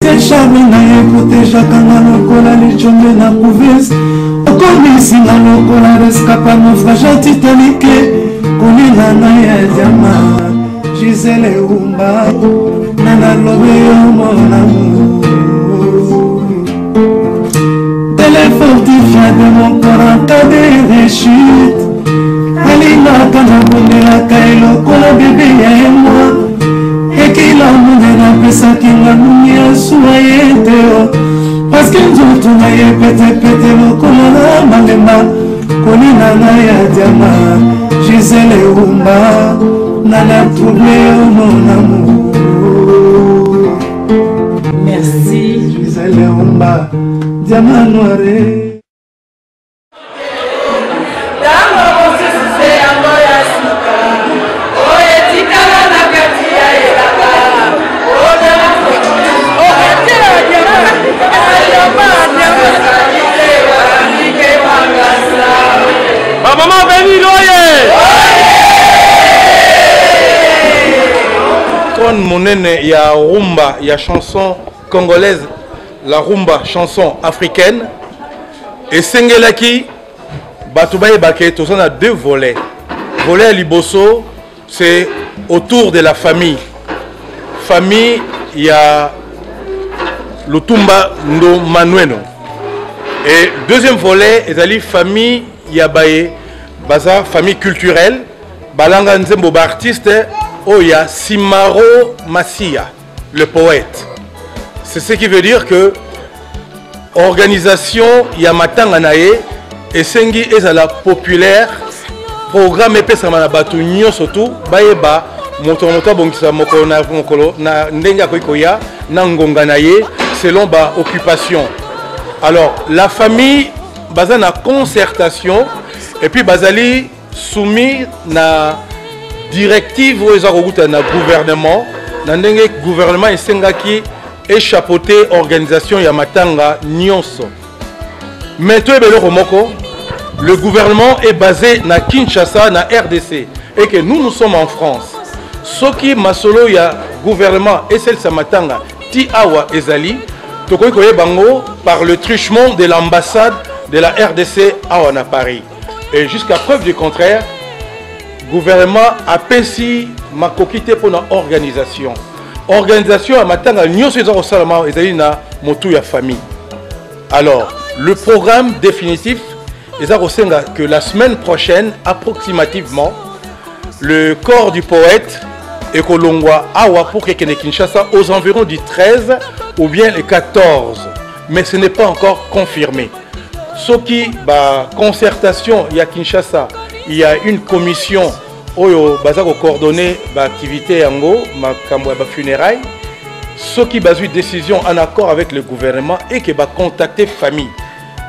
Te charme na ye protejaka nga lokola lijombe na couveuse okomisi nga lokola rescapa naufrage ya titanike kolela na ya diama gisele umba na nalobe yo mon amour Tele fortifia de mon corps en cas de rechute alingaka nabondelaka ye lokola bebe ya ye mwa ekila monene apesaki nga nuni ya suwa ye te o parceke nzoto na ye petepete lokola na malemba kolina na ya diama gisele eumba na na trouble yo mon amour. Merci. Gisele eumba diama noire. Ntango mosusu se yango ya suka oyo etikala na kati ya elaka. Bamama beni loye Trône monene ya rumba ya chanson congolaise, la rumba chanson africaine, esengelaki bato bayeba ke toza na deux volets. Volet ya liboso, c'est autour de la famille, famille ya Lutumba Ndo Manueno, et deuxième volet ezali famille ya baye baza famille culturelle balanga nzembo, baartiste oyo ya Simaro Masia le poète. C'est ce qui veut dire que organisation ya matanga na ye esengi ezala populaire, programme epesama na bato nyonso tu bayeba, moto na moto abongisa mokolo na mokolo na ndenge akoki koya na ngonga na ye selon ba occupation. Alors la famille baza na concertation et puis bazali soumis na directive oyo eza kokuta na gouvernement, na ndenge gouvernement esengaki echapeauter organisation ya matanga nyonso. Mais toyeba eloko moko, le gouvernement est basé na Kinshasa, na RDC, et que nous, nous sommes en France. Soki masolo ya gouvernement esalisa matanga ti awa ezali, tokoki koyeba yango par le truchement de l'ambassade de la RDC awa na Paris. Et jusqu'à preuve du contraire, gouvernement apesi makoki te mpona organisation ya matanga nyonso eza kosalama ezali na motu ya famille. Alors le programme définitif eza kosenga que la semaine prochaine approximativement, le corps du poète ekolongwa awa pour kekende Kinshasa aux environs du 13 ou bien le 14, mais ce n'est pas encore confirmé. Soki ba concertation ya Kinshasa, il y a une commission oyo baza kocoordonner baactivité yango, makambo ya bafunérailles, soki bazwi décision en accord avec le gouvernement et que bacontacter famille,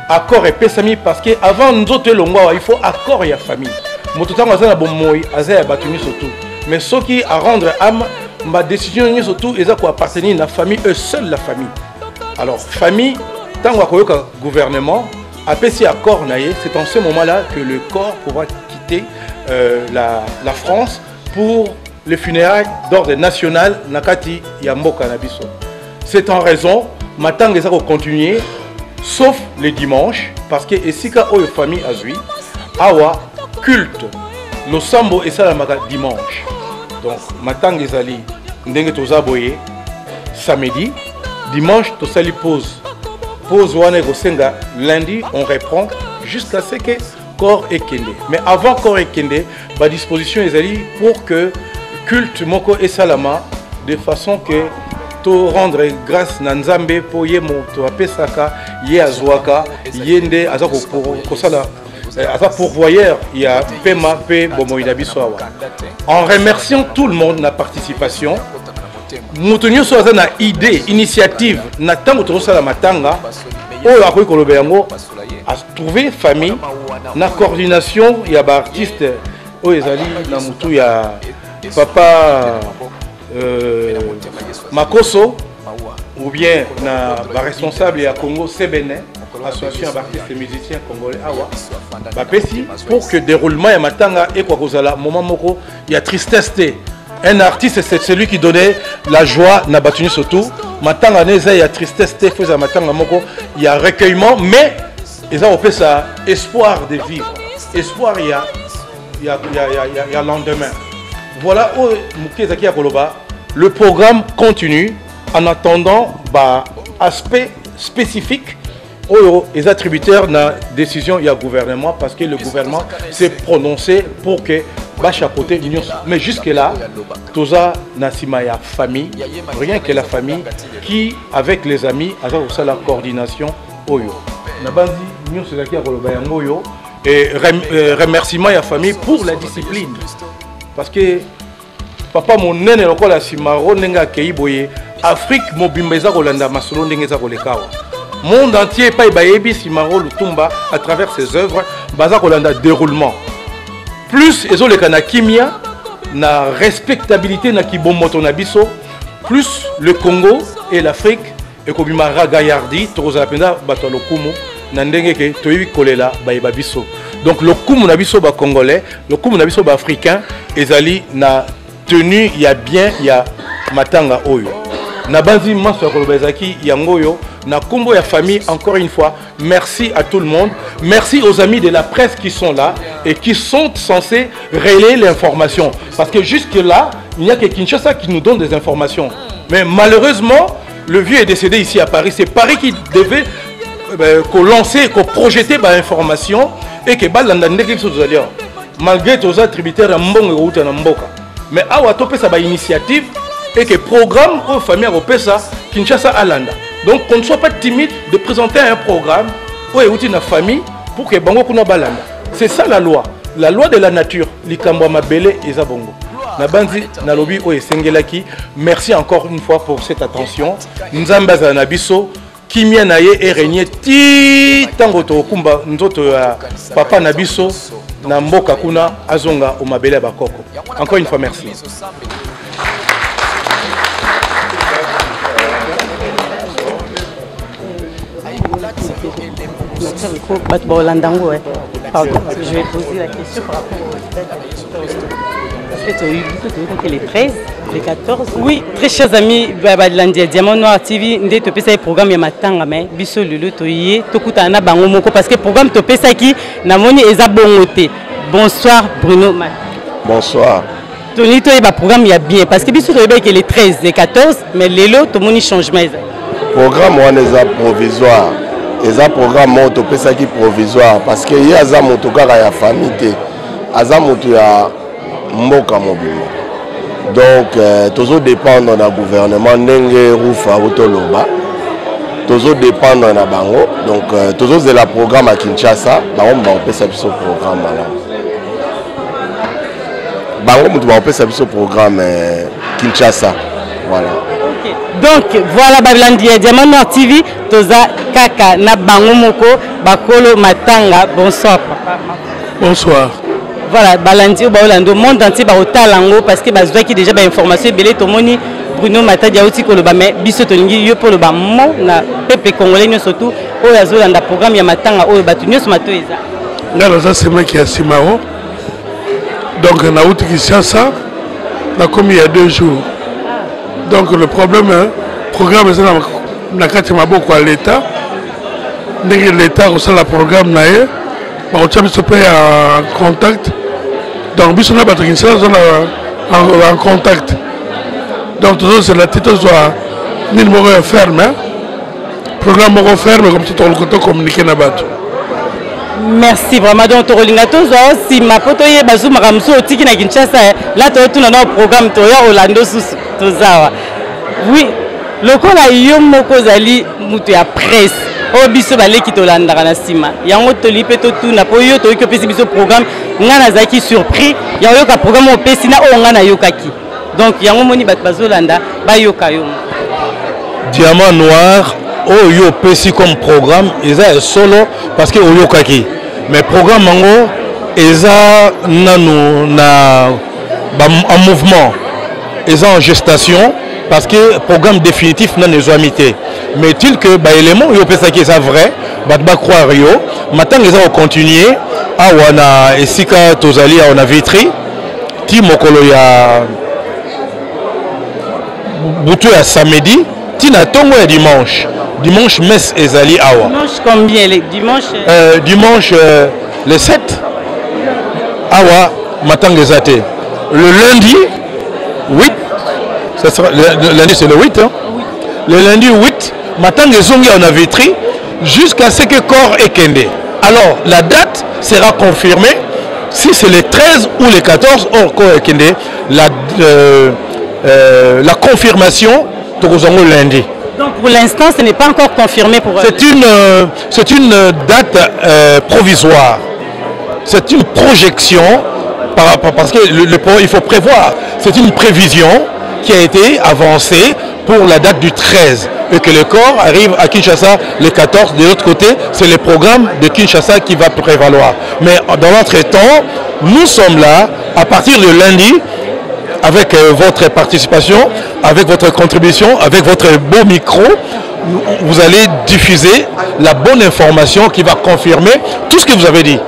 accord epesami, parce que avant nzoto elongwa awa, il faut accord ya famille. Moto ntango aza na bomoi aza ya bato nyonso tu, mais soki arendre âme, badécision nyonso tu eza koappartenir na famille, eux seule la famille. Alors famille ntango akoyoka gouvernement apesi accord na ye, c'est en ce moment là que le corps pourra quitter la France pour les funérailles d'ordre national na kati ya mboka na biso. C'est en raison matanga eza kocontinue sauf le dimanche, parce que esika oyo famille azwi awa, culte losambo esalamaka dimanche. Donc matanga ezali ndenge toza boye samedi, dimanche tosali pause. Pause wana ekosenga lundi on reprend jusqu'à ce que corps ekende. Mais avant corps ekende, badisposition ezali pour que culte moko esalama de façon que to rendre grâce na Nzambe mpo ye moto apesaka, ye azwaka, ye nde aza kosala, aza pourvoyeur ya pema mpe bomoi na biso awa. En remerciant tout le monde na participation, moto nyonso aza na idée, initiative na ntango tozosala matanga oyo akoki koloba yango, atrouver famille na coordination ya baartiste oyo ezali na motu ya papa Makoso ou bien na baresponsable ya Congo Sebene, association ya baartiste musicien congolais awa, bapesi pour que déroulement ya matanga ekwa kozala moment moko ya tristesse te. Un artiste, c'est celui qui donnait la joie na bato nyonso tout. Matanga na eza ya tristesse te, faut eza matanga moko ya recueillement, mais eza kopesa espoir de vivre, espoir ya ya ya ya, ya, ya lendemain. Voilà oyo moke ezalaki ya koloba. Le programme continue en attendant ba aspect spécifique oyo eza tributaire na décision ya gouvernement, parce que le gouvernement s'est prononcé pour que bachapeauter nyonso. Mais jusque là toza na nsima ya famille, rien que la famille qui avec les amis aza kosala coordination oyo. Nabanzi nyonso ezalaki ya koloba yango oyo. Et remerciement ya famille pour la discipline, parce que papa monene lokola Simaro ndenge akei boye, Afrique mobimba eza kolanda masolo ndenge eza koleka awa. Monde entier epai bayebi Simaro Lutumba à travers ses œuvres, baza kolanda déroulement. Plus ezoleka na kimia, na respectabilité, na kibomoto na biso, plus le Congo et l'Afrique ekobima ragayardi. Tokozala mpenza bato ya lokumu na ndenge ke toyebi kolela bayeba biso. Donc lokumu na biso bacongolais, lokumu na biso baafricain ezali na tenue ya bien ya matanga oyo. Nabanzi manso ya koloba ezalaki yango oyo. Na nkombo ya famille, encore une fois, merci à tout le monde. Merci aux amis de la presse qui sont là et qui sont censés relayer l'information, parce que jusque là il n'y a que Kinshasa qui nous donne des informations. Mais malheureusement, le vieux est décédé ici à Paris. C'est Paris qui devait qu'on lancer, qu'on projeter ba information et que balanda ndenge biso tozali awa. Malgré toza tributaire ya mbongo ekouta na mboka, mais awa topesa ba initiative et que programme oyo famille akopesa Kinshasa alanda. Donc qu'on ne soit pas timide de présenter un programme oyo euti na famille pour que bango kuna balanda. C'est ça la loi, la loi de la nature. Likambo ya mabele eza bongo. Nabanzi nalobi oyo esengelaki. Merci encore une fois pour cette attention. Nzambe azala na biso, kimia na ye erenie ti ntango tokokumba nzoto ya papa na biso na mboka kuna, azonga o mabele ya bakoko. Encore une fois, merci. Bato baolanda yango. Pardon, je vais poser la question par rapport au parce que toyebi toyokaki le 13, le 14. Oui, très chers amis balandi ya Diamant Noir TV, nde topesaki programme ya matanga, mais biso lelo toye tokutana na bango moko, parce que programme topesaki, namoni eza bongo te. Bonsoir Bruno Mat. Bonsoir. Tolingi toyeba programme ya bien, parce que biso toyebaki le 13, le 14, mais lelo tomoni changement ezali. Programme wana eza provisoire, eza programme moko topesaki provisoire, parce que ye aza moto kaka ya famille te, aza moto ya mboka mobimba. Donc tozodépendre na gouvernement ndenge Rufa autoloba, tozodépendre na bango. Donc tozozela programme ya Kinshasa, bango bakopesa biso programme malamu. Bango moto bakopesa biso programme Kinshasa, voilà. Okay. Donc voilà, balandi ya Diamant Noir TV, toza kaka na bango moko bakolo matanga. Bonsoir papa. Bonsoir. Voilà, balandi oyo baolanda monde entier bakotala yango, parce que bazwaki déjà bainformation ebele. Tomoni Bruno Matadi auti koloba, mais biso tolingi yo mpo oloba mo na peuple congolais nyonso tu oyo azolanda programme ya matanga oyo. Bato nyonso mato eza. Ngai naza semeki ya Simaro. Donc nauti Kinshasa, nakomi ya 2 jours. Donc le problème, hein, programme eza na kati ya maboko ya l'État. Ndenge l'État akosala programme na ye, bakotia biso mpe ya contact. Donc biso na bato Kinshasa toza en contact. Donc tozozela ti tozwa nini moko ya ferme, hein? Programme moko ferme, comme ça tokoluka tocommuniquer na bato. Merci vraiment. Donc tokolinga tozwa o nsima mpo toyeba zu makambo mosusu otiki na Kinshasa. La toyotuna na programme, toya olanda susu. Tozawa, oui, lokola yo moko ozali moto ya presse oyo biso baleki tolandaka na nsima yango, toli mpe totuna mpo yo toyoki opesi biso programme. Ngai nazalaki surpris ya oyoka programme oyo opesi na oyo ngai nayokaki. Donc yango moni bato bazolanda bayoka yo. Diamant Noir, oyo yo opesi comme programme eza ya solo, parce que oyokaki, mais programme yango eza nanu na en mouvement, eza en gestation, parce que programme définitif nanu ezwami te. Mais tel que baélément oyo opesaki eza vrai, bato bacroire yo. Matanga eza kocontinue awa na esika tozali awa na Vitry ti mokolo ya butu ya samedi ti na ntongo ya dimanche. Dimanche messe ezali awa. Dimanche combien? Le dimanche? Dimanche le 7 awa matanga eza te. Le lundi 8, ça sera, le lundi c'est le 8, hein? Oui. Le lundi 8 matanga ezongi awa na Vitry jusqu'à ce que corps ekende. Alors la date sera confirmée si c'est le 13 ou le 14 or corps ekende, la confirmation tokozango lundi. Donc pour l'instant ce n'est pas encore confirmé pour C'est une date provisoire. C'est une projection par rapport, parce que il faut prévoir. C'est une prévision qui a été avancée pour la date du 13 et que le corps arrive à Kinshasa le 14. De l'autre côté, c'est le programme de Kinshasa qui va prévaloir. Mais dans l'entretemps, nous sommes là à partir de lundi avec votre participation, avec votre contribution, avec votre beau micro. Vous allez diffuser la bonne information qui va confirmer tout ce que vous avez dit.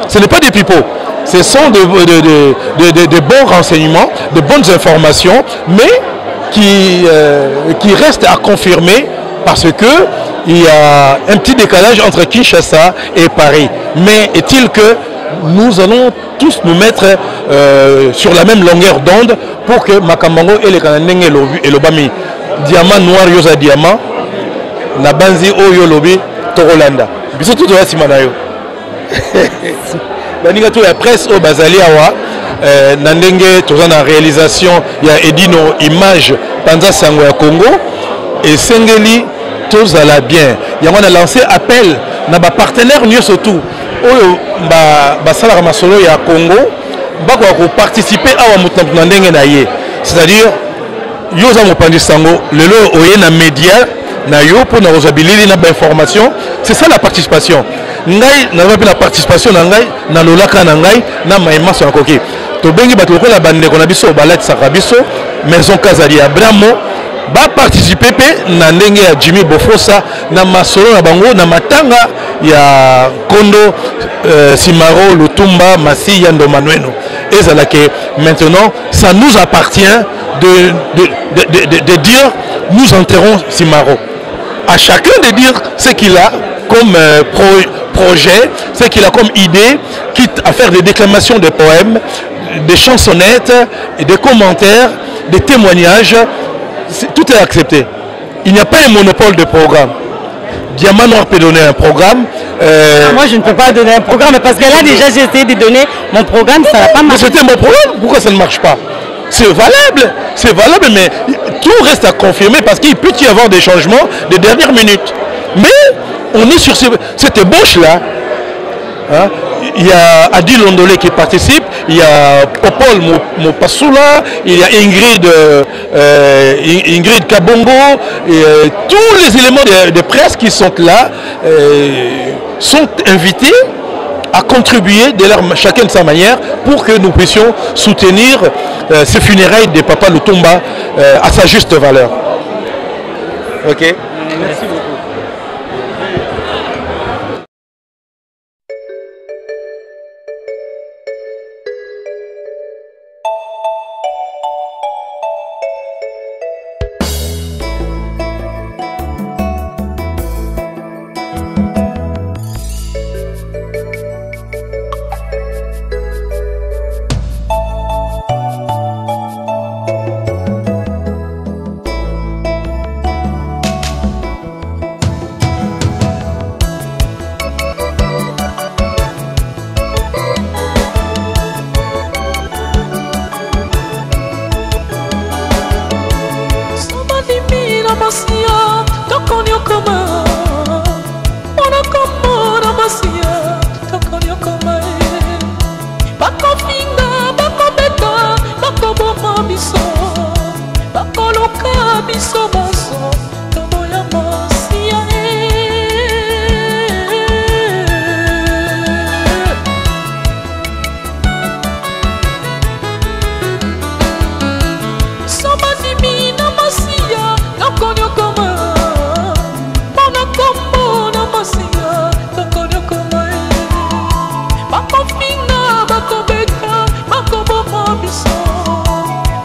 Ce n'est pas des pipeaux, ce sont de bons renseignements, de bonnes informations, mais qui restent à confirmer parce que il y a un petit décalage entre Kinshasa et Paris. Mais est-il que nous allons tous nous mettre sur la même longueur d'onde pour que Makambango et les Kanandenge et l'Obami, diamant noir yosa diamant, na banzi oyo lobi Torolanda. Biso tout doit simanayo. Baninga tout la presse au bazali awa na ndenge toza na réalisation ya Edino Image Panza Sango ya Congo et sengeli tozala bien. Yango na lancé appel na ba partenaires nyonso tout oyo basalaka masolo ya Congo bakoka ko participer awa moto na ndenge na ye. C'est-à-dire yo oza mopanzi sango lelo oye na média na yo mpo na kozwa bilili na ba information, c'est ça la participation. Ngai naza mpe na participation na ngai na lolaka na ngai na mayemaso ya koki. Tobengi bato lokola bandeko na biso balatisaka biso Maison Kazali ya Bramo ba participer mpe na ndenge ya Jimmy Bofosa na masolo na bango na matanga ya Kondo Simaro Lutumba Masiya Ndomanueno. Ezalake maintenant ça nous appartient de dire nous enterrons Simaro. À chacun de dire ce qu'il a comme projet, ce qu'il a comme idée, quitte à faire des déclamations de poèmes, des chansonnettes, des commentaires, des témoignages, tout est accepté. Il n'y a pas un monopole de programme. Diamant Noir peut donner un programme. Moi, je ne peux pas donner un programme parce que là, déjà, j'ai essayé de donner mon programme, ça n'a pas marché. Mais c'était mon programme, pourquoi ça ne marche pas? C'est valable, c'est valable, mais tout reste à confirmer parce qu'il peut y avoir des changements de dernière minute. Mais on est sur cette ébauche-là. Hein? Il y a Adi Londolé qui participe, il y a Popol Mopassoula, il y a Ingrid Kabongo, et tous les éléments de presse qui sont là sont invités à contribuer de leur, chacun de sa manière pour que nous puissions soutenir ces funérailles de Papa Lutumba à sa juste valeur. Ok. Merci beaucoup.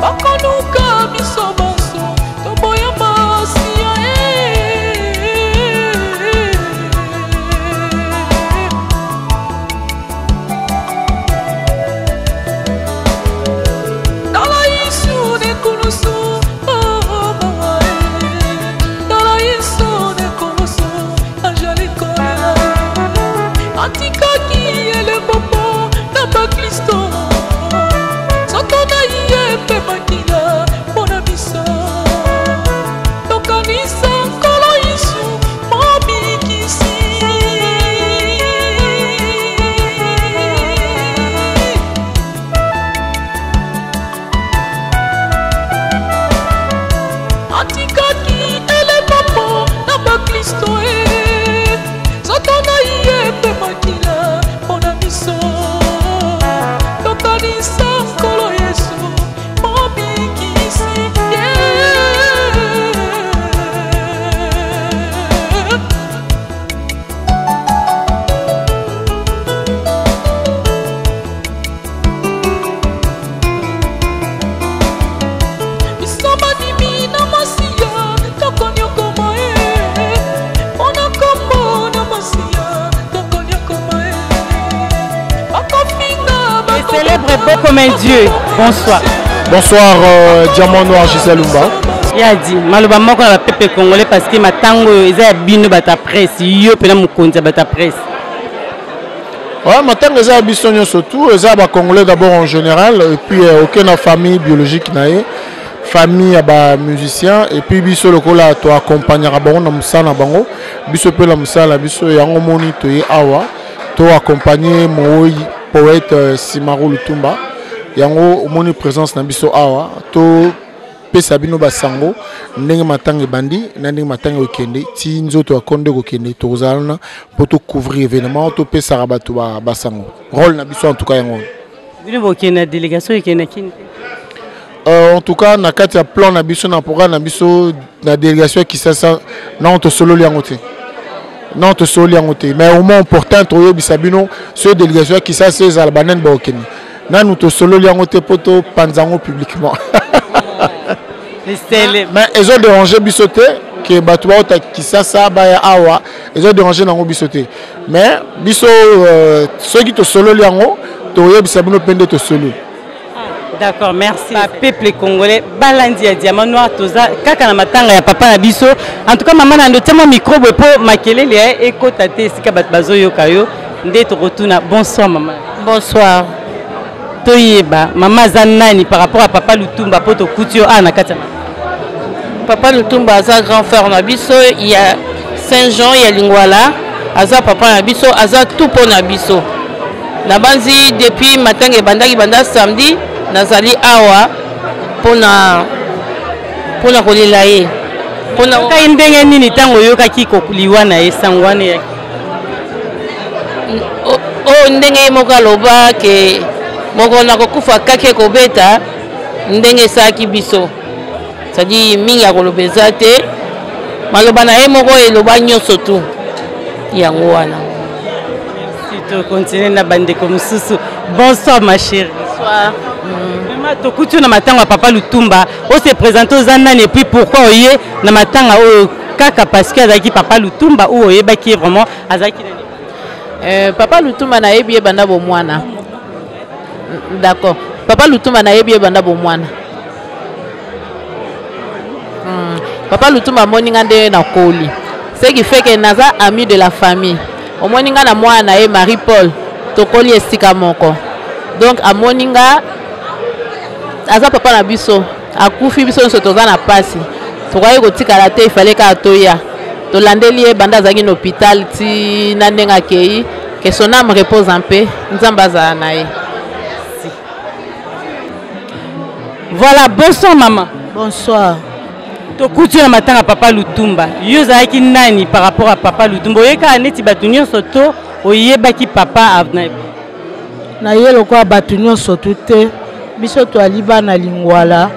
Bakoluka biso banso. Beau comme un dieu, bonsoir. Bonsoir, euh, Diamant Noir Gisèle Lumba. Ya dit, maloba moko na ba peuple congolais parce que matango oyo eza ya bino bata presse, yo pena mokonzi ya bata presse. Ouais, matanga eza ya biso nyonso tout, eza ya ba congolais d'abord en général et puis euh, aucun na famille biologique na ye, famille ya ba musiciens et puis biso lokola to accompagnaka bango na mosala na bango, biso mpe na mosala na biso yango moni toye awa to accompagner moyi poète euh, Simaro Lutumba yango omoni présence na biso awa to pesa bino basango ndenge matanga ebandi na ndenge matanga ekokende ti nzoto ya kondo ekokende tokozala wana mpo tocouvrir événement topesaka bato basango rôle na biso en tout cas yango bino bokende na délégation ekende na kini Euh, en tout cas na kati ya plan na biso na programme na biso na délégation ya kisasa nano tosololi yango te non tosololi yango te mais au moins important toyebisa bino soki délégation ya kisasa ezala banani bakokende nanu tosololi yango te mpo topanza yango publiquement mais ezo déranger biso te ke bato bauta kisasa baya awa ezo déranger nango biso te mais biso euh, soki tosololi yango toyebisa bino mpe nde tosololi. D'accord, merci. Ba peuple congolais, balandi ya diamant noir toza kaka na matanga ya papa na biso. En tout cas, maman na ndotia mwa micro boye po makelele ya ekota te esika bato bazoyoka yo nde tokotuna. Bonsoir maman. Bonsoir. Toyeba mama aza nani par rapport à papa Lutumba po tokuti yo awa na kati ya Papa Lutumba aza grand frère na biso ya Saint-Jean ya Lingwala, aza papa na biso, aza tout mpo na biso. Nabanzi depuis matanga ebandaki banda samedi nazali awa mpona mpona kolela ye mpona kai ndenge nini ntango oyokaki liwa na ye sango wana eyaki oyo ndenge ye moko aloba ke mokolo nakokufa kaki ekobeta ndenge esalaki biso cestadire mingi ya koloba eza te maloba na ye moko eloba nyonso tu yango wana. Tokontinue na bandeko mosusu. Bonsoir ma chérie. Bonsoir. Vraiment tokuti yo na matanga ya papa Lutumba, ose présente oza nani et puis pourquoi oye na matanga oyo kaka parce que azalaki papa Lutumba ou oyebaki ye vraiment azalaki nani? Euh, papa Lutumba nayebi ye banda bomwana. D'accord. Papa Lutumba nayebi ye banda bomwana. Hmm. Papa Lutumba amoni nga ndenge nakoli. Ce qui fait que naza ami de la famille. Omoni nga na mwana na ye Marie Paul tokoli esika moko. Donc amoni nga aza papa na biso akufi biso nyonso toza na pasi tokokaki kotikala te ifale kaka toya tolandeli ye banda azalaki na hôpital ti na ndenge akei que son âme repose en paix nzambe azala na ye. Voilà, bonsoir maman. Bonsoir. Tokuti na matanga papa Lutumba. Yo ozalaki nani par rapport à papa Lutumba? Oyekaka neti bato nyonso to oyebaki papa na Na ye lokola bato nyonso tu te, biso toali bana Lingwala.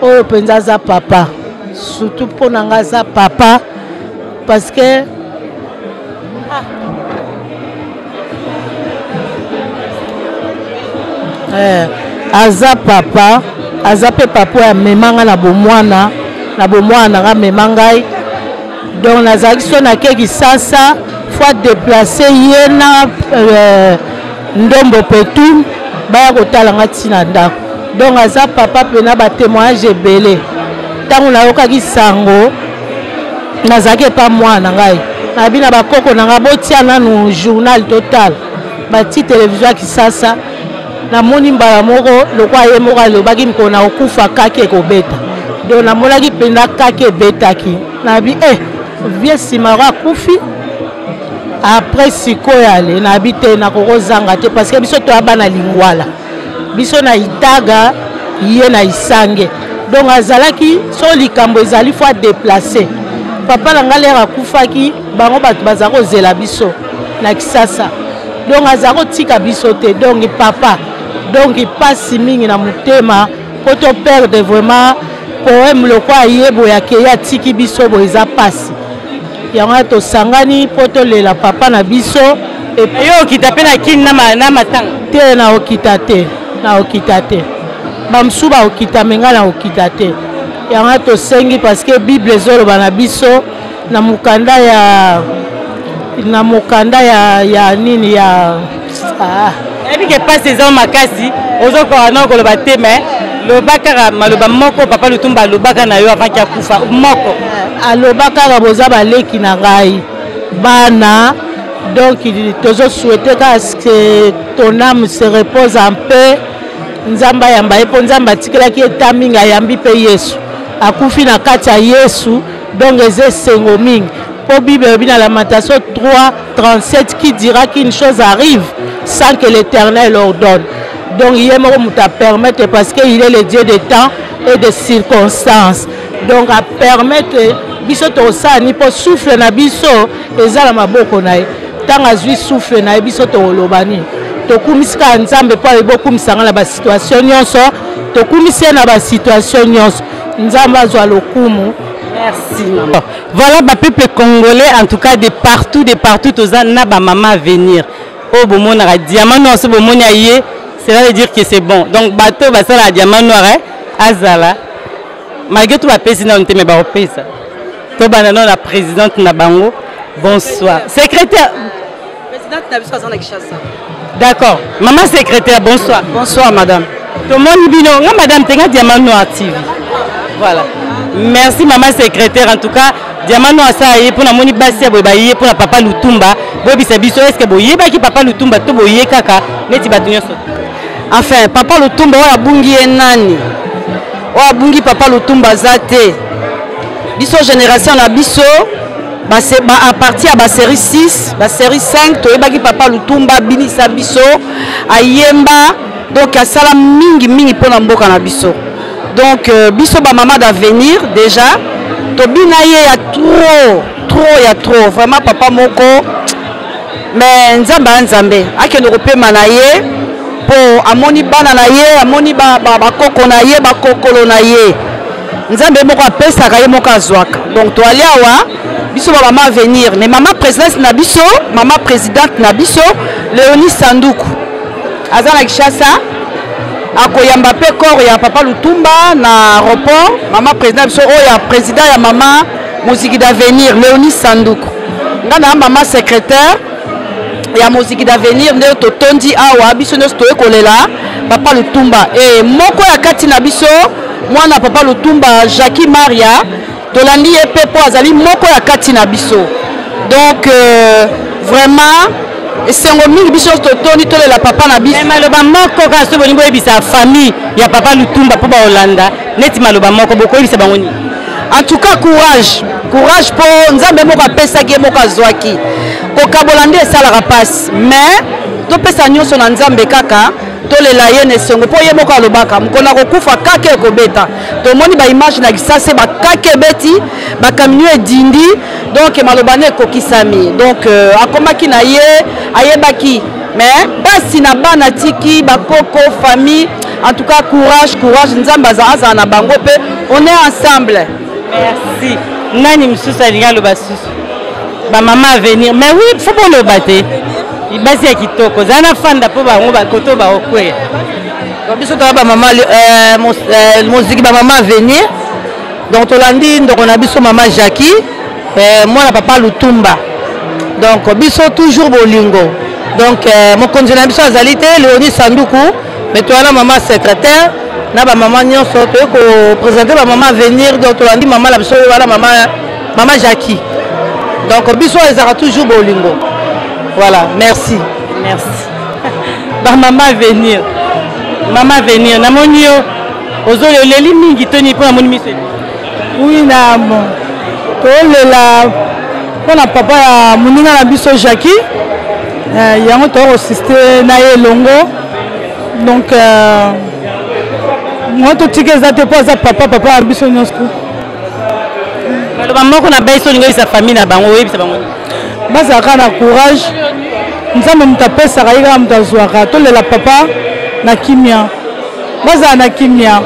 Oyo mpenza aza papa, surtout mpo na nga aza papa parce que eh, aza papa, aza mpe papa oyo amema nga na bomwana, na bomwana na nga amema ngai. Donc nazalaki so nake Kisasa faut déplacer ye na euh, Ndombo Petum baya kotala nga ntina ndako. Donc aza papa mpena ba témoignage ebele. Ntango nayokaki sango nazalaki epa mwana na ngai, nayebi na bakoko na ngai botia nanu journal total, bati televizio ya Kisasa, namoni mbala moko lokola ye moko alobaki mokolo na kokufa kaki ekobeta. Donc namonaki mpenza kaki ebetaki, nayebi eh, vieux Simaro akufi. Après sikoyo ale nayebi te nakokozanga te parce que biso toya bana Lingwala, biso na Itaga ye na Isange. Donc azalaki so likambo ezali faut déplacer papa na ngai lere akufaki, bango bato baza kozela biso na Kisasa, donc aza kotika biso te. Donc papa, donc pasi mingi na motema po to perdre vraiment poème lokola ye boye akei atiki biso boye, eza pasi. Yango wana tosangani po tolela papa na biso. Yo okita mpe na Kin na matanga? Te, na okita te, na okita te. Bamosusu baokita me ngai na okita te. Yango wana tosengi parce que Bible ezoloba na biso na mokanda ya, na mokanda ya, ya nini ya, ah. Nayebi ke pasi eza makasi, ozokoka na koloba te, mais loba kaka maloba moko papa Lutumba alobaka na yo avant ki akufa moko. Aloba kaka boza baleki na ngai bana, donc tozo souhaiter kaka que ton âme se repose en paix. Nzambe ayamba ye mpo Nzambe atikelaki ye ta mingi, ayambi mpe Yesu, akufi na kati ya Yesu, donc eza esengo mingi mpo Bible elobi na Lamentation 3 37 qui dira qu'une chose arrive sans que l'Éternel ordonne. Donc ye moko moto apermettre parce que il est le Dieu de temps et de circonstances, donc apermettre biso tokosala ni mpo souffle na biso eza na maboko na ye. Ntango azwi souffle na ye, biso tokoloba nini? Tokumisi kaka Nzambe mpo ayebi okumisa nga na basituation nyonso, tokumisi ye na basituation nyonso. Nzambe azwa lokumu. Merci maman. Voilà ba peuple congolais en tout cas de partout, de partout, toza na ba maman à venir. Oyo bomonaka diamant noir, so bomoni aye, cela veut dire que c'est bon. Donc bato basala diamant noir hein, azala malgré tout bapesi nano te, mais bakopesa. Tobanda nano na présidente na bango. Bonsoir secrétaire. Présidente na biso aza na Kinshasa. D'accord. Maman secrétaire, bonsoir. Bonsoir madame. Tomoni bino nga madame tenga diamant noir TV. Voilà. Merci maman secrétaire, en tout cas diamant noir ça ye pona moni basi ya boye ba ye pona papa Lutumba. Boyebisa biso, est-ce que boyebaki papa Lutumba to boye kaka neti bato nyonso? Enfin papa Lutumba oyo abungi ye nani? Oyo abungi papa Lutumba aza te. Biso génération na biso ba, à partir ya ba série 6, ba série 5, toyebaki papa Lutumba abinisa biso, ayemba, donc asala mingi mingi mpona mboka na biso. Donc biso ba mama d'avenir déjà tobina ye ya trop trop ya trop, vraiment papa moko. Mais Nzambe ya Nzambe akende kopema na ye mpo amoni bana na ye, amoni bakoko na ye, bakokolo na ye. Nzambe moko apesaka, ye moko azwaka. Donc toali awa biso ba mama avenir, mais mama présidente na biso, mama présidente na biso Léonie Sanduku aza na Kinshasa, akoyamba mpe corps ya papa Lutumba na aéroport. Mama président biso oyo ya président ya mama moziki d'avenir Léonie Sanduku, nga na mama secrétaire ya moziki d'avenir, nde totondi awa biso nyonso toye kolela papa Lutumba. E moko ya kati na biso, mwana papa Lutumba, Jackie Maria, tolandi ye mpe mpo azali moko ya kati na biso. Donc vraiment esengo mingi, biso nyonso totondi tolela papa na biso. Mais maloba moko kaka soki bolingi boyebisa famille ya papa Lutumba mpo baolanda, neti maloba moko bokoyebisa bango nini? En tout cas courage, courage, mpo Nzambe moko apesaki, ye moko azwaki. Kokabola nde esalaka mpasi, mais topesa nyonso na Nzambe kaka, tolela ye na esengo mpo ye moko alobaka mokolo akokufa kaka ekobeta. Tomoni baimage na Kisase, bakake ebeti, bakaminio edindi, donc maloba nde ekokisami. Donc akomaki na ye, ayebaki, mais basi na bana tiki bakoko famille. En tout cas courage, courage, Nzambe azala na bango mpe on est ensemble. Merci. Nani mosusu alingi aloba susu? Bamama avenir, mais oui, fo boloba te, basi ya kitoko zala na fanda mpo bango bakoto baokweya. Biso toza bamama moziki, bamama avenir. Donc tolandi ndeko na biso mama Jackie, mwana papa Lutumba. Donc biso toujours bolingo. Donc mokonzi na biso azali te, Léonie Sanduku, mais toza na mama secrétaire na bamama nyonso, toye koprésente bamama avenir. Donc tolandi mama na biso oyo wana, mama Jackie. Donc biso ezalaka toujours bolingo. Voilà, merci. Merci bamama avenir. Mama avenir, namoni yo ozoleleli mingi toni mpo namoni miso. Oui, na bon, tolela mpona papa ya moninga na biso Jackie, yango tokoassiste na ye elongo. Donc moi totika eza te mpo aza papa, papa ya biso nyonso. Maloba moko na biso olingi oyebisa famille na bango, oyebisa bango? Bazalaka na courage, Nzambe moto apesaka, ye kaka moto azwaka. Tolela papa na kimia, bazala na kimia.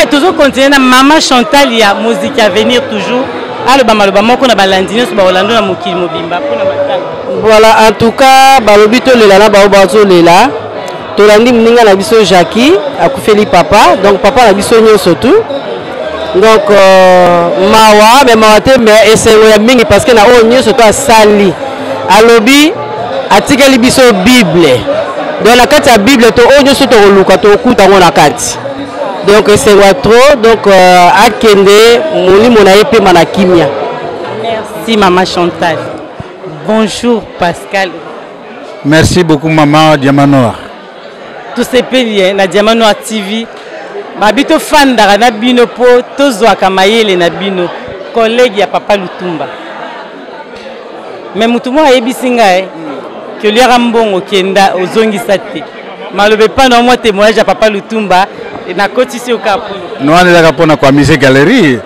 Tozocontinue na mama Chantal ya Moziki Avenir, toujours aloba maloba moko na balandi nyonso baolando na mokili mobimba mpona matanga. Voilà, en tout cas balobi tolela na bao bazolela. Tolandi moninga na biso Jackie, akufeli papa, donc papa na biso nyonso tu. Donc mawa, mais mawa te, mais esengo ya mingi, parce que na oyo nyonso to asali, alobi atikeli biso Bible. Donc na kati ya Bible to oyo nyonso tokoluka tokokuta yango na kati. Donc esengo ya trop donc euh, akende molimo na ye pema na kimia. Merci maman Chantal. Bonjour Pascal. Merci beaucoup maman Diamant Noir. Tosepeli eh, na Diamant Noir TV. Babi tofandaka na bino mpo tozwaka mayele na bino. Collègue ya papa Lutumba. Mais motu moko ayebisi ngai eh, ke oliaka mbongo kenda ozongisa te. Maloba epai na mwa témoignage ya papa Lutumba nakotisi yo kaka mpona. Wana ezaka mpona koamise galerie.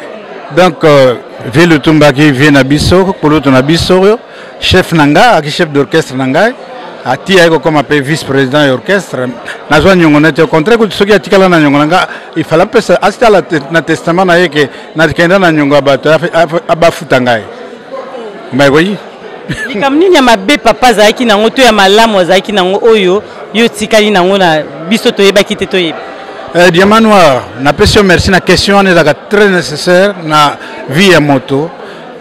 Donc euh, vieux Lutumba aki vieux na biso, kulutu na biso, chef na ngai, aki chef d'orchestre na ngai. Ati aye kokoma mpe vice président ya orchestre nazwa niongo nete au contraire kutu soki atikala na niongo na nga il fallait apesa asala na testament na ye ke nakenda na niongo ya bato bafuta ngai bakoyi likambo nini ya mabe papa azalaki nango to ya malamu azalaki nango oyo yo otikali nango na biso toyebaki te toyebi Eh, diamant noir napesi yo merci na question wana ezalaka très nécessaire na vie ya moto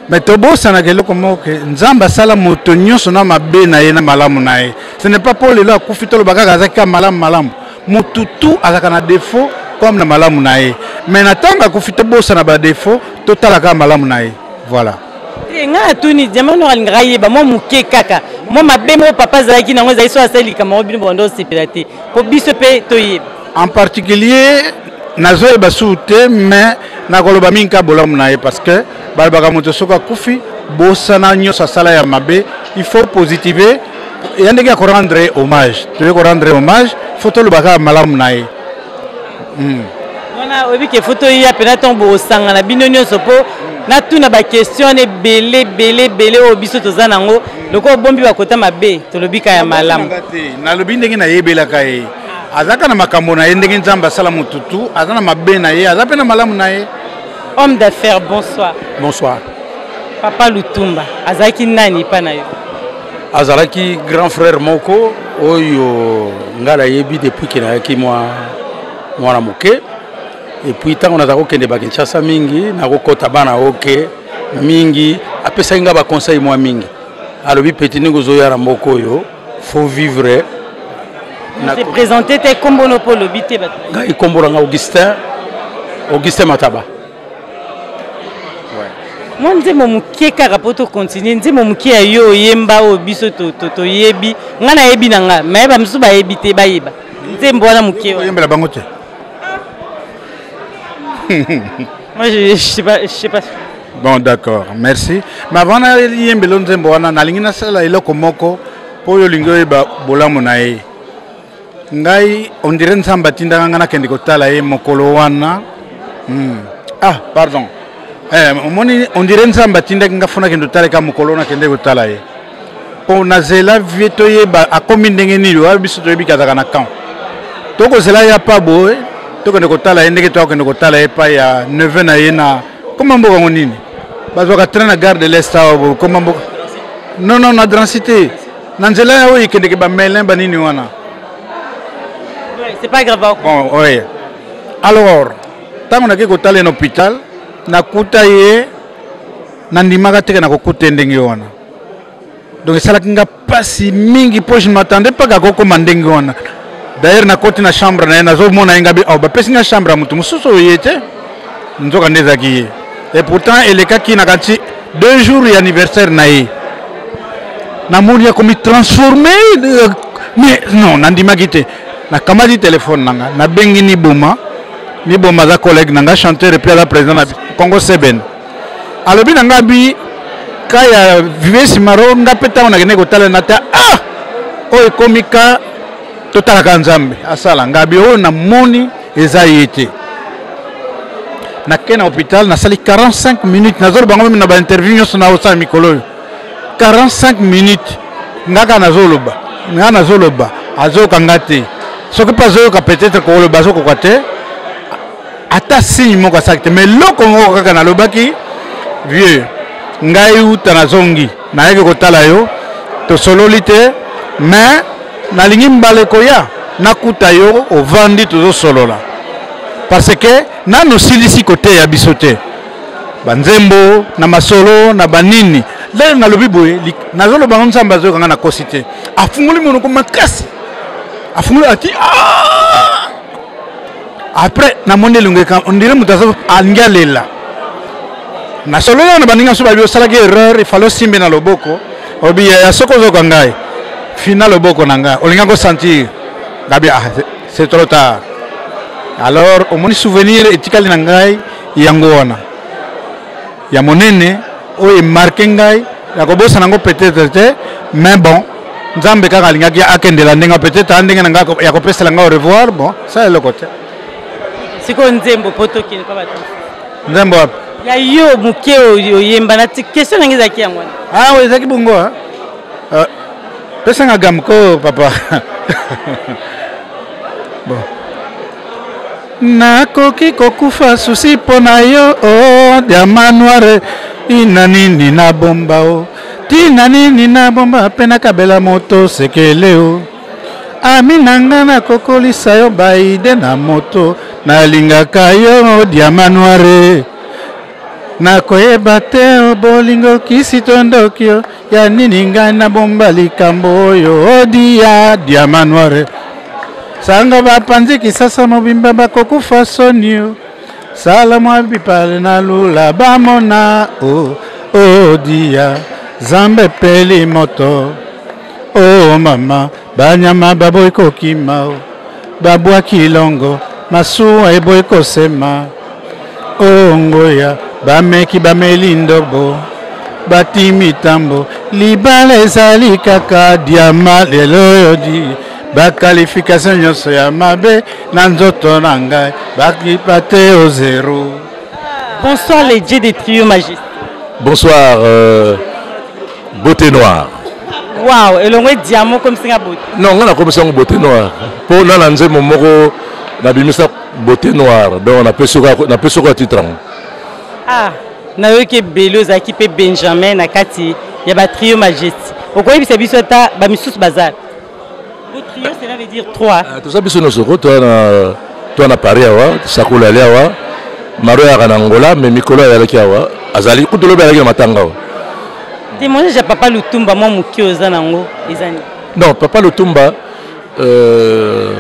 mais tobosanaka eloko moko ke nzambe asala moto nyonso na mabe na ye na malamu na ye ce n'est pas mpo lelo akufi toloba kaka azalaki kaka malamu malamu motu tu azalaka na défaut comme na malamu na ye mais na ntango akufi tobosana badéfaut totala kaka malamu na ye voilà te ngai natuni diamant noir alingaka ayeba mwa moke kaka mwa mabe moko papa azalaki nango ezali so asali likambo yango bino bobanda osepela te mpo biso mpe toyeba en particulier nazoyeba susu te mais nakoloba mingi ka bolamu na ye parce que balobaka moto soki akufi bosana nyonso asala ya mabe il faut positive ya ndenge ya korendre hommage toye korendre hommage fo toloba kaka malamu na ye hmm. wana oyebi ke fo toya mpena ntango bokosangana bino nyonso mpo natuna baquestion wana ebele ebele ebele oyo biso toza nango lokola obombi bakota mabe tolobi ka ya malamu nalobi ndenge nayebelaka ye azalaka na makambo na ye ndenge nzambe asala motutu aza na mabe na ye aza mpe na malamu na ye homme d'affaires bonsoir bonsoir papa lutumba azalaki nani epai na yo azalaki grand frère moko oyo ngai nayebi depuis ke nayaki mwa mwana moke epuis ntango naza kokende bakinshasa mingi nakokɔta bana oke mingi apesaki ngai baconseil mwa mingi alobi peti ndenge ozoya na mboka oyo faut vivre na présenter te kombo no mpo olobi te ngai kombo na ngai augustin augustin mataba mwa nzembo moke kaka mpo tokontinue nzembo moke ya yo oyemba oyo biso toyebi ngai nayebi na ngai me bamosusu bayebi te bayeba nzembo wana moke oyembela bango te moi je, je sais pas, je sais pas. bon d'accord merci mais avant nayembela nzembo wana nalingi nasala eloko moko mpo oyo olingi oyeba bolamu na ye ngai ondire nzambe atindaka ngai nakende kotala ye mokolo wana hmm. ah pardon eh, omoni ondire nzambe atindaki ngai fo nakende kotala ye kaka mokolo wana akende kotala ye mpo nazela vie toyeba akomi ndenge nini oyo biso toyebi kazaka na camp tokozela ye apa boye tokende kotala ye ndenge tokende kotala ye epai ya neveu na ye na koma mboka yango nini bazwaka train na gare de l'est awa koma mboka non non na drancy te na nzela ya oyo ekendeke bamelin banini wana c'est pas grave bon oui alors ntango nakei kotala ye na hôpital nakuta ye nandimaka teke nakokuta ye ndenge wana donc esalaki nga mpasi mingi mpo je ne m'attendais pas kakokoma ndenge wana d'ailleurs nakoti na chambre na ye nazomona ye nga bi oh, bapesi nga chambre ya moto mosusu oyo ye te nzoka nde ezalaki ye et pourtant elekaki na kanti deux jours ya anniversaire na ye namoni akomi transforme euh, mais non nandimaki te nakamati telefone na nga nabengi niboma niboma aza collègue na nga chanteur epuis aza président na congo seben alobi na nga bi ka ya vieux simaro nga mpe ntango nakende kotala na ta ah oyo ekomi ka totalaka nzambe asala nga bi oyo namoni eza ye te nake na hôpital nasali 45 minutes nazoloba ngo meme na bainterview nyonso naosala mikolo oyo 45 minutes nga kaka nazoloba nga nazoloba azoyoka nga te soki mpe azoyoka peut-être koloba azokoka te ata signe moko asalaki te mais eloko moko kaka nalobaki vieux ngai uta nazongi nayaki kotala yo tosololi te mais nalingi mbala ekoya nakuta yo ovandi tozosolola parce que nanu osilisi koteya biso te banzembo na masolo na banini lelo nalobi boye nazoloba ngo nzambe azoyoka ngai nakosi te afungoli monoko makasi. Afungoli ati ah! Après namoni elongi eka ondire moto aza alingi alela. Nasololi na baninga mosusu babi osalaki erreur, il fallait osimbe na loboko. Obi yaya soki ozoka ngai fina loboko na ngai olinga kosentir ngabi ah, c'est trop tard. Alors omoni souvenir etikali na ngai yango wana ya monene oyo emarke ngai ya kobosana yango peut-être te, mais bon nzambe kaka alingaki akendela ndenge peut-être a ndenge na ngai ya kopesela ngai au revoir, bon ça eloko te. Sikoyo nzembo po tokende pa bato. Nzembo wapi? Ya yo moke oyemba na ti question na ngai ezalaki yango wana. Ah oui, ezalaki bongo hein. Pesa nga gamme ko papa. Bon. Nakoki kokufa susi mpo na yo oh, diamant noir ina nini na bomba o oh. Tina nini na bomba mpe nakabela moto sekele o oh. Ami na nga nakokolisa yo baide na moto nalingaka yo oh, diamant noir nakoyeba te oh, bolingo kisi to ndoki o ya nini ngai nabomba likambo oyo odia diamant noir sango bapanzi kisasa mobimba bakokufa soni o sala mwa bipale na lula bamona o odia zambe epeli moto o mama banyama baboyi kokima o babwaki longo masuwa eboyi kosema o ngoya bameki bameli ndobo bati mitambo libala ezali kaka diama lelo oyo di bakalifikation nyonso ya mabe na nzoto na ngai bakipa te o zero. Bonsoir les dieux des trio majesté. Bonsoir euh, beauté noire. Wow, elongo diamant comme singa beauté. Non, nga nakomisa yango beauté noire. Po na na nzembo moko nabimisa beauté noire. Donc napesi yo titre yango. Ah, nayoki ebele ozalaki mpe Benjamin na kati ya ba trio majesté. Okoyebisa biso ata ba misusu baza. Trio, cela veut dire trois. Ah, toza biso nyonso ko toa na toa na Paris awa, Sakola ali awa, Maro ayaka na Angola, mais mikolo ayalaki awa, azali kutu lobi ayalaki na matanga awa. Témoignage ya Papa Lutumba mwa moke oza nango eza nini? Non, Papa Lutumba euh,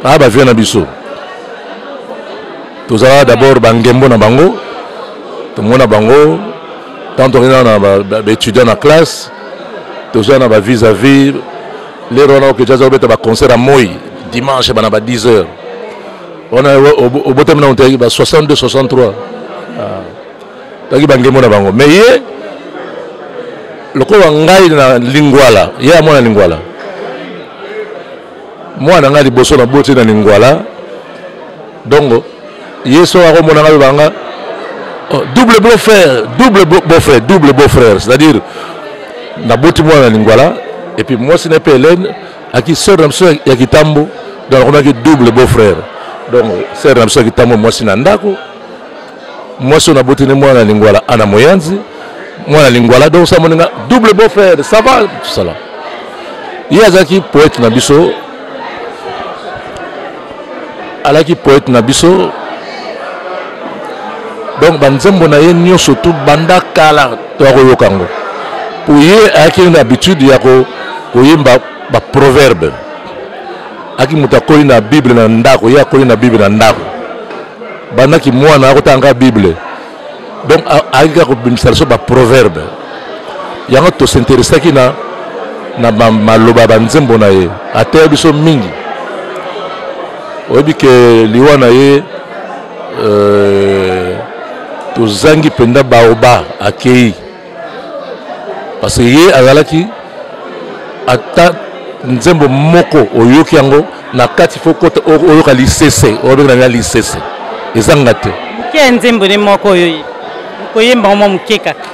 aya ba vieux na biso. Tozala d'abord ba ngembo na bango, tomona bango tant tokenda na ba, ba, ba étudiants na classe, toza na ba vis-à-vis lero wana okeja aza kobeta baconcert ya moi dimanche bana ba 10 heures wana obotami na moto ba 62 63 toyaki bangembo na bango mais ye lokola ngai na lingwala ye amona lingwala mwana ngai liboso na boti na lingwala donc ye soki akomona ngai banga oh, double beau frère double beau frère double beau frère c'est-à-dire naboti mwana na lingwala et puis mwasi na ye mpe Hélène aki sœur na biso ya kitambo donc akomaki double beau frère donc sœur na biso ya kitambo mwasi na ndako mwasi oyo naboti ne mwana na lingwala ana moyanzi mwana lingwala donc sa moninga double beau frère ça va tout ça là ye azalaki poète na biso alaki poète na biso donc banzembo na ye nyonso tu banda kala toya koyoka yango po ye ayaki na habitude ya koyemba baproverbe aki moto akoli na bible na ndako ye akoli na bible na ndako bandaki mwana akotanga bible donc ayaki kaka kobimisa biso baproverbe yango tosinteresaki na na maloba ya banzembo na ye ateya biso mingi oyebi ke liwa na ye euh, tozangi mpenza baoba akei parce que ye azalaki ata nzembo moko oyoki yango na kati fo kota oyoka lisese oyo babengaka na lisese ezanga te moke ya nzembo ne moko oyo koyemba ngo mwa moke kaka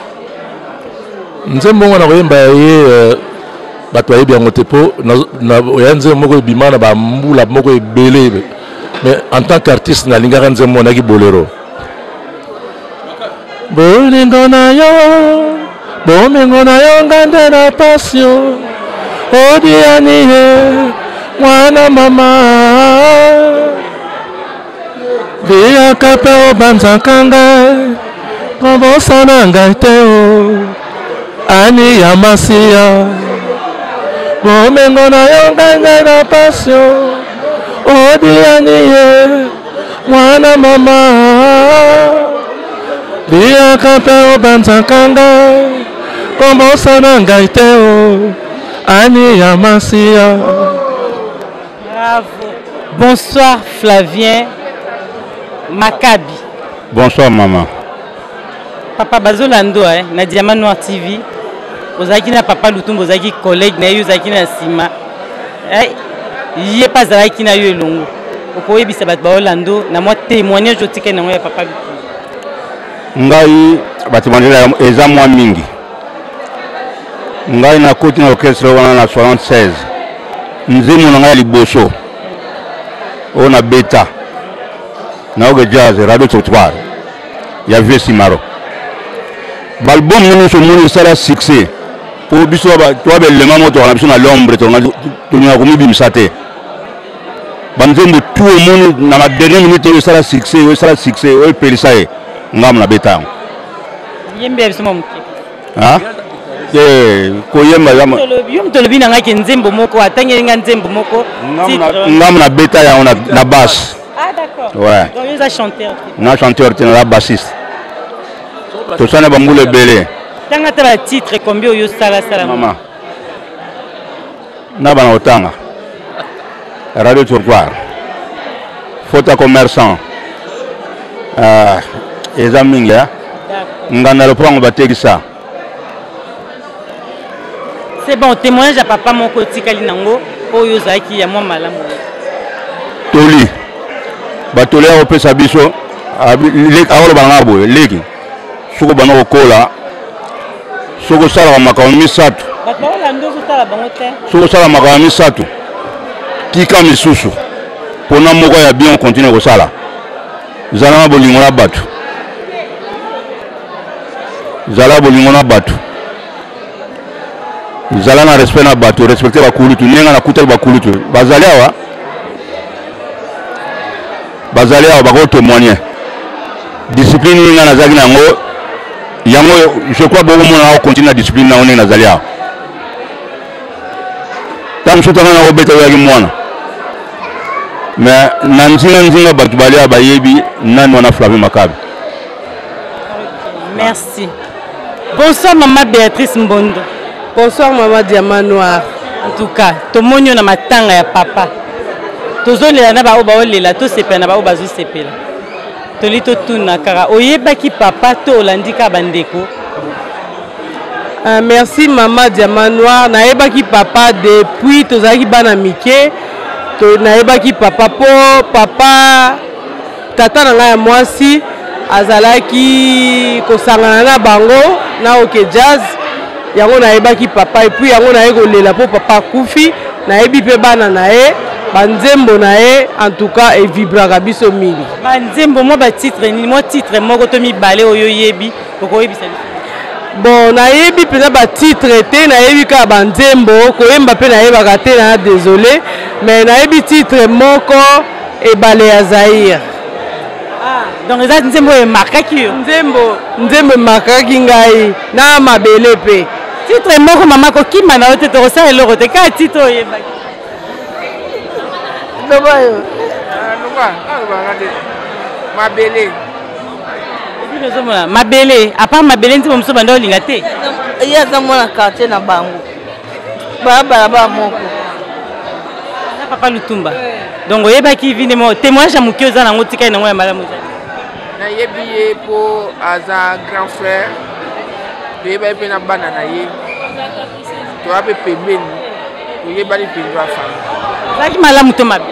nzembo ngo na koyemba ya ye euh, bato bayebi yango te mpo ya nzembo moko ebima na bambula moko ebele mais en tant qu'artiste nalingaka nzembo nayaki bolero bolingo na yo bomengo na yo nga nde na pasio odiani ye mwana mama liyaka mpe obanzaka ngai kobosana ngai te o ani ya masiya Bomengo na yo ngai ngai na passion odiani ye mwana mama liyaka mpe obanzaka ngai kobosana ngai te o ani ya masiya. Bravo. Bonsoir Flavien Makabi. Bonsoir maman. Papa bazolando eh, na Diamant Noir TV. Ozalaki na papa Lutumba, ozalaki collègue na ye, ozalaki na nsima. Eh, ye mpe azalaki na yo elongo. Okoyebisa bato baolando na mwa témoignage otikali nango ya papa Lutumba. Ngai ba témoignage eza mwa mingi. Ngai nakoti na orchestre wana na 76. Nzembo na ngai ya liboso oyo nabeta na Oge Jazz Radio Trottoir ya Vieux Simaro. Baalbum nyonso omoni esala succès mpo biso toa belema moko tokana biso na l'ombre tolingaka komibimisa te. Banzembo tout omoni na ba dernière minute oyo esala succès oyo esala succès oyo epelisa ye ngambo nabeta yango. Yembe ya biso mwa moke. Ah? Eh, koyemba yo moto olobi na ngai ke nzembo moko atangeli ngai nzembo moko ngambo nabeta yango na basse. Ah, d'accord. Ouais. Donc, yo chanteur. Na chanteur te, na bassiste. Tosala bambula ebele. Tanga ta ba titre combien oyo sala sala. Mama. Na bana otanga. Radio Trottoir. Fota commerçant. Euh, eza mingi hein. Nganda lopango batekisa. C'est bon, témoignage ya papa moko otikali nango oyo ozalaki ya mwa malamu. Toli. Batoli ya kopesa biso akoloba na nga boye leki soki obanda kokola soki osalaka makambo misato soki osalaka makambo misato tika misusu mpona moko ya bien continue kosala zala na bolingo na bato zala bolingo na bato zala na respect na bato respecte bakulutu ndenge nakutaki bakulutu bazali awa bazali awa bakotemoigne discipline nini ngai nazalaki na yango yango je crois bokomona nako continue na discipline nango ndenge nazali awa ntango mosusu tanga nakobeta oyaki mwana mais na nzinga nzinga bato bali awa bayebi nani wana Flavien Makabi. Merci. Bonsoir maman Béatrice Mbondo. Bonsoir maman Diamant Noir. En tout cas, tomoni yo na matanga ya papa. Tozolela na baoyo baolela, tosepela na baoyo bazosepela. Toli totuna kaka oyebaki papa to olandi kaka bandeko? Merci maman Diamant Noir, nayebaki papa depuis tozalaki bana mike, to nayebaki papa po papa tata na ngai ya mwasi azalaki kosangana na bango na OK Jazz, yango nayebaki papa et puis yango naye kolela po papa akufi, nayebi pe bana na ye, ba nzembo na ye en tout cas e vibraka biso mingi. Ba nzembo mwa ba titre nini, mwa titre moko to mibale oyo oyebi okoyebisa biso? Bon, nayebi mpenza ba titre te, nayebi kaka ba nzembo, koyemba mpe nayebaka te, na désolé, mais nayebi titre moko ebale ya Zaïre. Ah, donc eza nzembo oyo emarkaki yo? Nzembo, nzembo emarkaki ngai na mabele mpe. Titre moko mama, kokima na yo te, tokosala eloko te, kaka titre oyo oyebaki. Loba yo. Loba, nalobaka te. Mabele. Ozomona mabele, à part mabele nzembo mosusu banda olinga te. Ye aza mwana quartier na bango. Ba balabala moko. Na papa Lutumba. Donc oyebaki vinde moko, témoignage ya moke oza nango tikali nango ya malamu ezali. Nayebi ye po aza grand frère. Toyebaki mpe na bana na ye. Toya mpe pembeni. Toyebani mpenza famille. Azalaki malamu to mabe?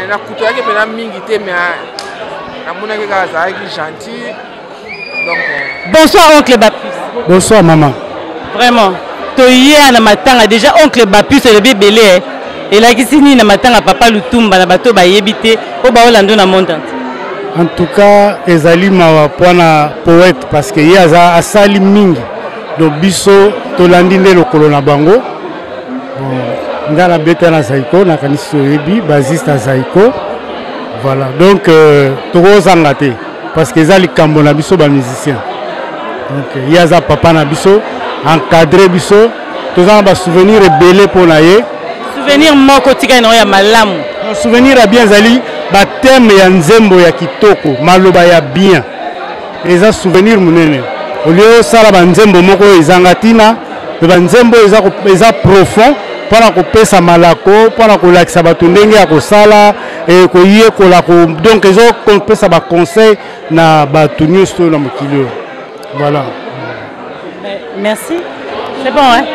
Nakutaki mpenza mingi te, mais namonaki kaka azalaki gentil. Donc, Bonsoir oncle Bapus. Bonsoir maman. Vraiment, toye na matanga déjà oncle Bapus elobi ebele eh. Elakisi nini na matanga papa Lutumba na bato bayebi te oyo baolanda na monde entier? En tout cas, ezali mawa pona poète parce que ye aza asali mingi. Donc biso tolandi nde lokolo na bango. Bon, nga nabeta na Zaiko, nakanisi toyebi basiste ya Zaiko. Voilà, donc tokozanga te parce que eza likambo na biso ba musiciens. Donc ye aza papa na biso, encadré biso, Toza na basouvenir ebele mpo na ye. Souvenir moko tikali na oyo ya malamu? Souvenir ya bien ezali bathème ya nzembo ya kitoko, maloba ya bien, eza souvenir monene. Olie osala banzembo moko oyo ezanga ntina, me banzembo oyo eza profond mpona kopesa malako, mpona kolakisa bato ndenge ya kosala, koyekola, donc ezopesa baconseil na bato nyonso oyo na mokili oyo. Voilà. Merci. C'est bon, hein?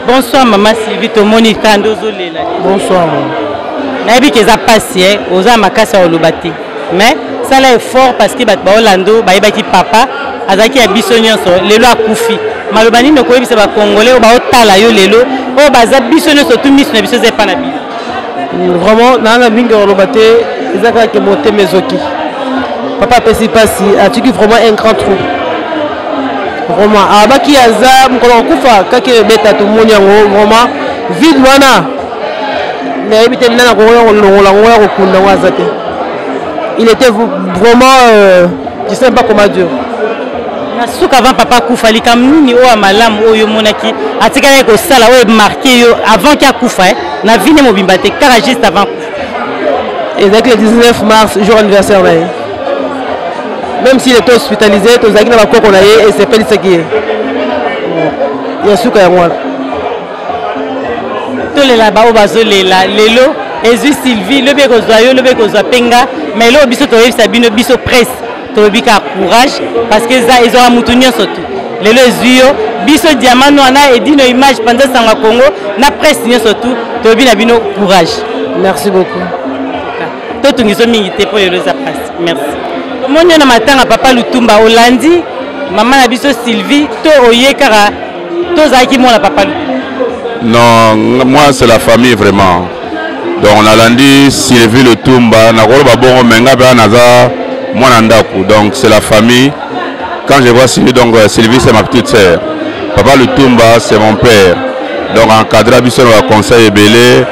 Bonsoir, Maman Sylvie. Tomoni kanda ozolela. Bonsoir. Nayebi ke eza pasi, eh? Oza makasi ya koloba te. Mais sala effort parce que bato baolando bayebaki papa azalaki ya biso nyonso, lelo akufi. Maloba nini okoyebisa bacongolais oyo baotala yo lelo, oyo baza biso nyonso tu, miso na biso eza epa na bino? Vraiment, naa na mingi ya koloba te, eza kaka ke motema ezoki. Papa apesi mpasi, atiki vraiment un grand trou. Vraiment abaki aza mokolo kokufa kaka ebeta, tomoni yango vraiment vide wana. Nayebi te nani akokoya kolongola yango ya kokunda yango, aza te. Il était vraiment je sais pas comment dire. Na suka, avant papa akufa, likambo nini oyo ya malamu oyo omonaki atikalaki kosala, oyo emarquer yo avant ki akufa, eh? Na vie ne mobimba te, kaka juste avant akufa. Ezalaki le 19 mars, jour anniversaire na ye. Même s'il était hospitalisé, tozalaki na bakoko na ye, esepelisaki ye. Ya suka yango wana. Tolela baoyo bazolela lelo. Ezwi Sylvie, lobi ekozwa yo, lobi ekozwa mpe nga. Mais eloko biso toyebisa bino, biso presse, tolobi kaka courage, parce que eza ezwaka mutu nyonso tu. Lelo ezwi yo, biso Diamant Noir na Edino Image, panza sango ya Congo na presse nyonso tu, tolobi na bino courage. Merci beaucoup. Totungiso mingi te mpo lelo eza pasi. Merci. Tomoni yo na matanga papa Lutumba, olandi mama na biso Sylvie to oye kaka tozalaki mwana papa Lutumba? Non, moi c'est la famille vraiment. Donc nalandi Sylvie Lutumba, nakoloba bongo, mais nga mpe naza mwana ndako. Donc c'est la famille. Quand je vois Sylvie, donc Sylvie c'est ma petite sœur. Papa Lutumba c'est mon père. Donc encadra biso na baconseil ebele.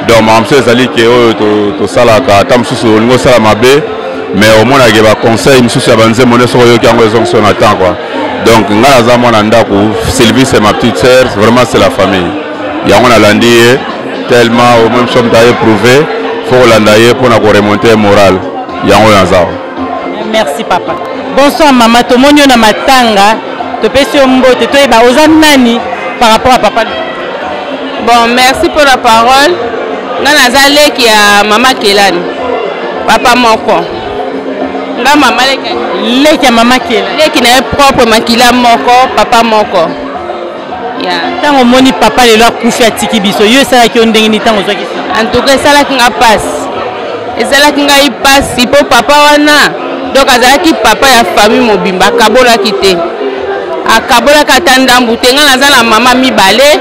Donc makambo mosusu ezali ke oyo tosalaka, ata mosusu olingi osala mabe, mais omonake baconseil mosusu ya banzembo nde soki oyoki yango ezongiso na temps quoi. Donc nga naza mwana ndako, Sylvie c'est ma petite sœur, vraiment c'est la famille. Yango nalandi ye tellement au même somme ta éprouvé, faut kolanda ye mpona koremonter moral. Yango naza. Merci papa. Bonsoir mama, tomoni yo na matanga, topesi yo mbote, toyeba oza nani par rapport à papa? Bon, merci pour la parole. Nga naza leki ya mama Kelani, papa moko. Nga mama leki. Leki ya mama Kelani. Leki na ye propre, makila moko, papa moko. Ntango omoni papa lelo akufi, atiki biso, yo esalaki yo ndenge nini ntango ozwaki? En tout cas esalaki nga mpasi, esalaki ngai mpasi mpo papa wana donc azalaki papa ya famille mobimba, akabolaki te, akabolaki ata ndambu te. Ngai naza na mama mibale,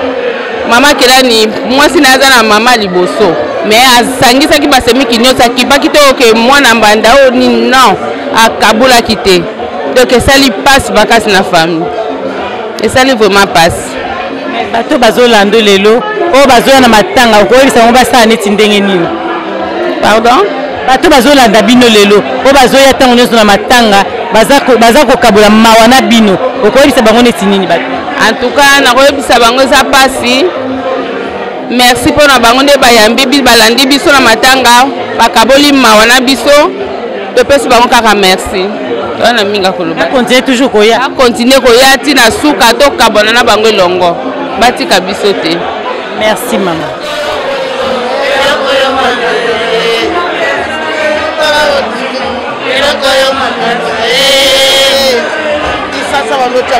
mama Kelani mwasi na ye aza na mama liboso, mais asangisaki basemiki nyonso, akipaki te oke mwana mbanda oyo nini, non, akabolaki te. Donc esali mpasi makasi na famille, esali vraiment mpasi. Bato bazolanda lelo, oyo bazoya na matanga, okoyebisa bango basala neti ndenge nini? Pardon? Bato bazolanda bino lelo, oyo bazoya ntango nyonso na matanga, baza kokabola mawa na bino, okoyebisa bango neti nini bato? En tout cas nakoyebisa bango eza mpasi. Merci mpo na bango nde bayambi, balandi biso na matanga, bakaboli mawa na biso, topesi bango kaka merci. Wana mingi akoloba. Bakontinue toujours koya. Bakontinue koya ntina suka, tokabwana na bango elongo, batika biso te. Merci mama. Kisasa balotia.